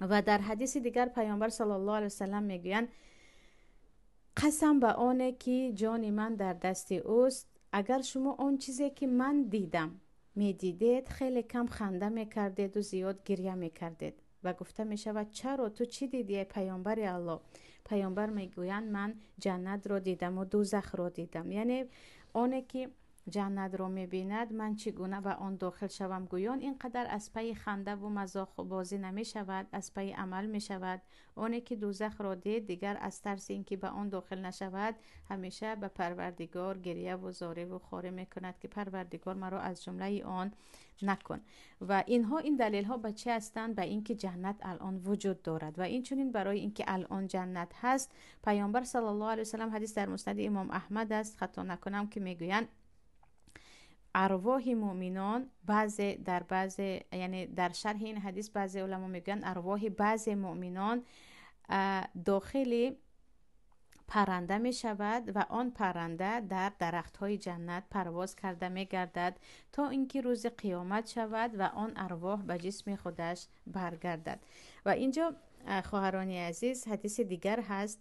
Ва дар ҳадиси дигар Паёмбар саллаллоҳу алайҳи васаллам мегӯянд: қасам ба оне ки ҷони ман дар дасти ӯст, агар шумо он чизе ки ман дидам медидед, хеле кам ханда мекардеду зиёд гиря мекардед. Ва гуфта мешавад: чаро, ту чӣ дидӣ, эй Паёмбари Аллоҳ? Паёмбар мегӯянд: ман ҷаннатро дидаму дӯзахро дидам. Яъне оне ки ҷаннатро мебинад, ман чӣ гуна ба он дохил шавам гӯён, ин қадар аз пайи хандаву мазоқу бозӣ намешавад, аз пайи амал мешавад. Оне ки дӯзахро дид, дигар аз тарси ин ки ба он дохил нашавад, ҳамеша ба Парвардигор гиряву зориву хорӣ мекунад, ки Парвардигор, маро аз ҷумлаи он накун. Ва инҳо ин далелҳо ба чӣ ҳастанд? Ба ин ки ҷаннат алон вуҷуд дорад. Ва инчунин барои ин ки алон ҷаннат ҳаст, Паёмбар саллаллоҳу алайҳи васаллам, ҳадис дар Муснади Имом Аҳмад аст, хато накунам, ки мегӯянд: арвоҳи муъминон баъзе дар баъзе, яъне дар шарҳи ин ҳадис баъзе уламо мегӯянд, арвоҳи баъзе муъминон дохили парранда мешавад ва он парранда дар дарахтҳои ҷаннат парвоз карда мегардад, то ин ки рӯзи қиёмат шавад ва он арвоҳ ба ҷисми худаш баргардад. Ва инҷо, хоҳарони азиз, ҳадиси дигар ҳаст,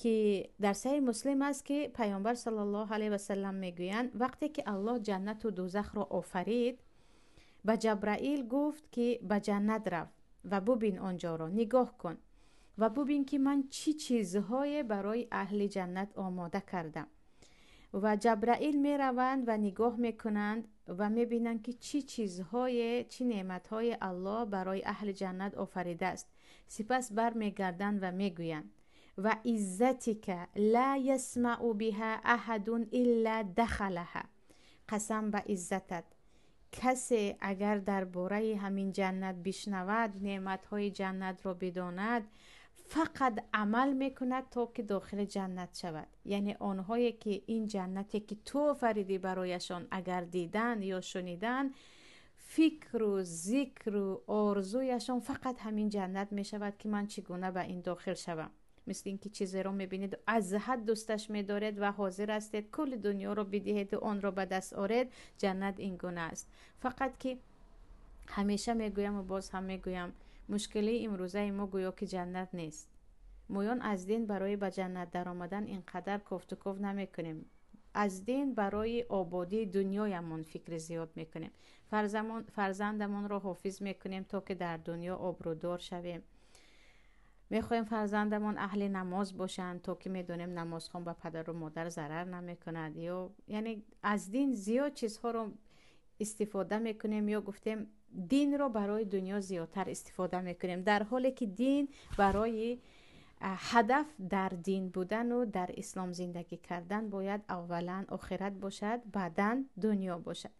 ки дар Саҳеҳи Муслим аст, ки Паёмбар саллаллоҳу алайҳи васаллам мегӯянд: вақте ки Аллоҳ ҷаннату дӯзахро офарид, ба Ҷабраил гуфт, ки ба ҷаннат рав ва бубин, онҷоро нигоҳ кун ва бубин, ки ман чӣ чизҳое барои аҳли ҷаннат омода кардам. Ва Ҷабраил мераванд ва нигоҳ мекунанд ва мебинанд, ки чӣ чизҳое, чӣ неъматҳое Аллоҳ барои аҳли ҷаннат офаридааст. Сипас бармегарданд ва мегӯянд: ва иззатика ла ясмау биҳа аҳадун илла дахалаҳа, қасам ба иззатат, касе агар дар бораи ҳамин ҷаннат бишнавад, неъматҳои ҷаннатро бидонад, фақат амал мекунад, то ки дохили ҷаннат шавад. Яъне онҳое ки ин ҷаннате ки ту офаридӣ барояшон, агар дидан ё шунидан, фикру зикру орзуяшон фақат ҳамин ҷаннат мешавад, ки ман чӣ гуна ба ин дохил шавам. Мисли ин ки чизеро мебинед, аз ҳад дӯсташ медоред ва ҳозир ҳастед кулли дунёро бидиҳеду онро ба даст оред. Ҷаннат ин гуна аст. Фақат ки ҳамеша мегӯяму боз ҳам мегӯям, мушкилии имрӯзаи мо гӯё ки ҷаннат нест. Моён аз дин барои ба ҷаннат даромадан ин қадар кофтуков намекунем, аз дин барои ободии дунёямон фикри зиёд мекунем. Фарзандамонро ҳофиз мекунем, то ки дар дунё обрӯдор шавем. Мехоҳем фарзандамон аҳли намоз бошанд, то ки медонем, намозхон ба падару модар зарар намекунад. Ё яъне аз дин зиёд чизҳоро истифода мекунем, ё гуфтем, динро барои дунё зиёдтар истифода мекунем, дар ҳоле ки дин барои ҳадаф дар дин будану дар ислом зиндагӣ кардан бояд аввалан охират бошад, баъдан дунё бошад.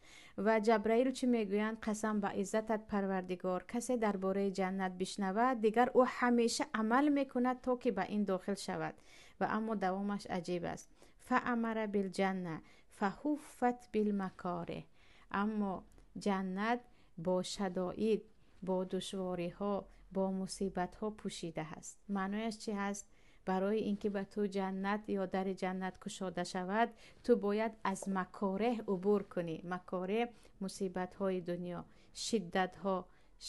Ва Ҷабраил чӣ мегӯянд? Қасам ба иззатат, Парвардигор, касе дар бораи ҷаннат бишнавад, дигар ӯ ҳамеша амал мекунад, то ки ба ин дохил шавад. Ва аммо давомаш аҷиб аст: фаамара билҷанна фаҳуффат билмакореҳ. Аммо ҷаннат бо шадоид, бо душвориҳо, бо мусибатҳо пӯшида ҳаст. Маънояш чӣ ҳаст? Барои ин ки ба ту ҷаннат ё дари ҷаннат кушода шавад, ту бояд аз макореҳ убур кунӣ. Макореҳ — мусибатҳои дунё, шиддатҳо.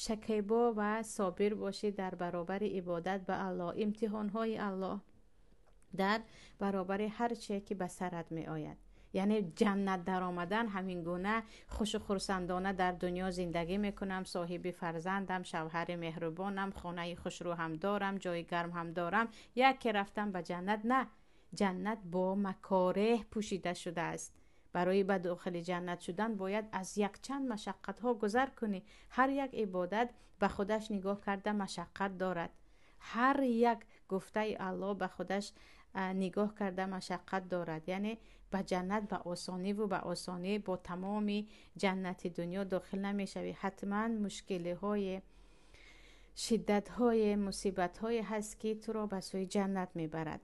Шакебо ва собир бошӣ дар баробари ибодат ба Аллоҳ, имтиҳонҳои Аллоҳ, дар баробари ҳар чие ки ба сарат меояд. Яъне ҷаннат даромадан ҳамин гуна хушу хурсандона дар дунё зиндагӣ мекунам, соҳиби фарзандам, шавҳари меҳрубонам, хонаи хушрӯ ҳам дорам, ҷои гарм ҳам дорам, яке рафтам ба ҷаннат. На, ҷаннат бо макореҳ пӯшида шудааст. Барои ба дохили ҷаннат шудан бояд аз якчанд машаққатҳо гузар кунӣ. Ҳар як ибодат ба худаш нигоҳ карда машаққат дорад, ҳар як гуфтаи Аллоҳ ба худаш нигоҳ карда машаққат дорад. Яъне ба ҷаннат ба осониву ба осонӣ бо тамоми ҷаннати дунё дохил намешавӣ. Ҳатман мушкилиҳое, шиддатҳое, мусибатҳое ҳаст, ки туро ба сӯи ҷаннат мебарад.